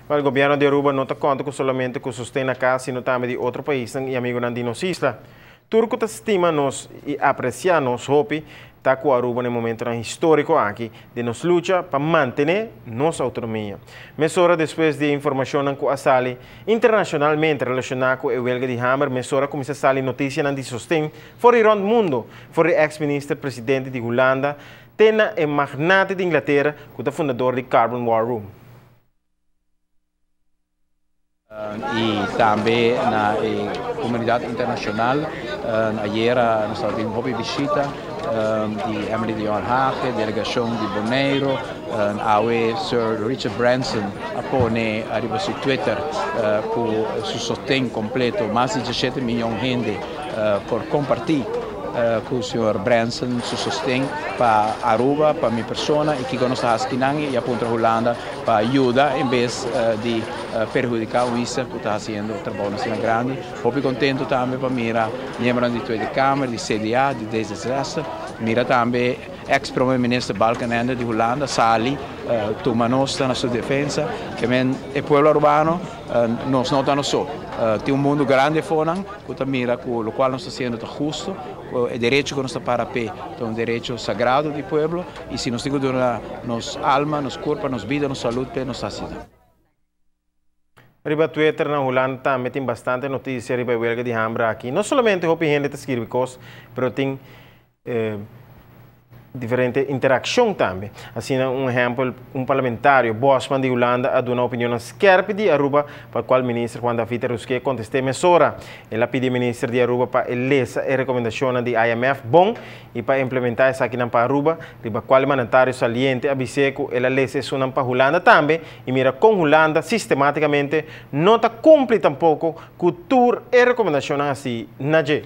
Wel, gobierno di Aruba no ta conta cu solamente cu sosten na cas, sino tambe di otro paisnan y amigonan di nos isla. Tur cu ta stima nos y aprecia nos hopi ta cu Aruba na e momentonan historico aki di nos lucha pa mantene nos autonomia. Mesora despues di e informacionnan cu a sali internacionalmente relaciona cu e welga di hamber, mesora cuminsa sali noticianan di sosten for di rond mundo, for di ex minister presidente di Hulanda te na e magnate di Inglatera cu ta fundador di Carbon War Room. Y tambe na e comunidad internacional. Ayera nos tabatin un hopi bishita di Emily de Jong Hage, delegacion di Boneiro. Awe Sir Richard Branson a pone ariba su Twitter cu su sosten completo, mas di 17 miyon hende por comparti cu señor Branson su sosten pa Aruba, pa mi persona y kico nos ta haci kinan y a puntra Hulanda pa yuda en bes di perhudica un isla cu ta haciendo trabounan asina grandi. Hopi contento tambe pa mira miembronan di Tweede Kamer, di CDA, di D66, mira tambe ex Prome Minister Balkenende di Hulanda sali tuma nos na su defensa. Ke men e pueblo Arubano nos no ta nos so. Tin un mundo grandi afonan cu ta mira cu locual nos ta haciendo ta husto, cu e derecho cu nos ta para p'e ta un derecho sagrado di pueblo y si nos tin cu duna nos alma, nos curpa, nos bida, nos salud p'e, nos ta haci. Riba Twitter na Hulanda tambe tin bastante noticia riba e welga di hamber aki. No solamente hopi hende ta skirbi cos, pero tin diferente interaccion tambe. Asina un ehempel, un parlamentario, Bosman di Hulanda, a duna opinionnan skerpi di Aruba, pa cual minister Juan David Rusque conteste mesora. El a pidi e minister di Aruba pa e lesa e recomendacionnan di IMF bon y pa implementa esakinan pa Aruba, riba cual e mandatario saliente a bis'é cu el a lesa esunnan pa Hulanda tambe y mira con Hulanda sistematicamente no ta cumpli tampoco cu tur e recomendacionnan haci na dje.